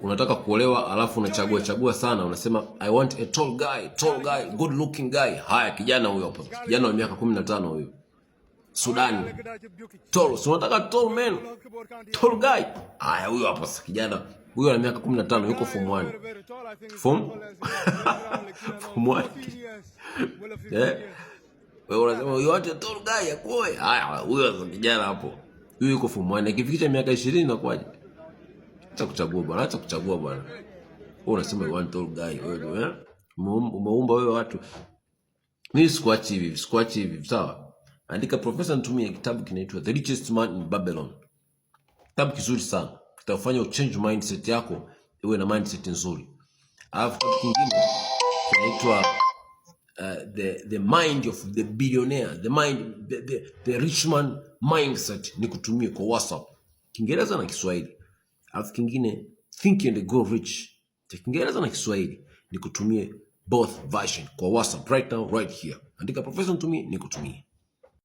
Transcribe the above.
Unataka kuolewa alafu unachagua chagua sana, unasema I want a tall guy, tall guy, good looking guy. Haya, kijana huyo hapo, kijana wa miaka 15 huyo, Sudani, tall. So unataka tall man, tall guy. Haya, huyo hapo sasa, kijana huyo ana miaka 15, yuko form 1, form 1, eh. Wewe unasema you want a tall guy akuoe. Haya, huyo sasa kijana hapo, huyo yuko form 1, akifikisha miaka 20 inakuwaje? Acha kuchagua bwana, acha kuchagua bwana. Wewe unasema you want tall guy wewe, eh? Umeumba wewe watu. Mimi sikuachi hivi, sikuachi hivi, sawa? Andika profesa, nitumie kitabu kinaitwa The Richest Man in Babylon. Kitabu kizuri sana. Kitakufanya uchange mindset yako iwe na mindset nzuri. Alafu kitabu kingine kinaitwa the mind of the billionaire, the mind the rich man mindset, nikutumie kwa WhatsApp. Kiingereza na Kiswahili. Alafu kingine Think and Grow Rich, cha Kiingereza na Kiswahili, nikutumie both version kwa WhatsApp right now, right here. Andika profesa, nitumie, nikutumie.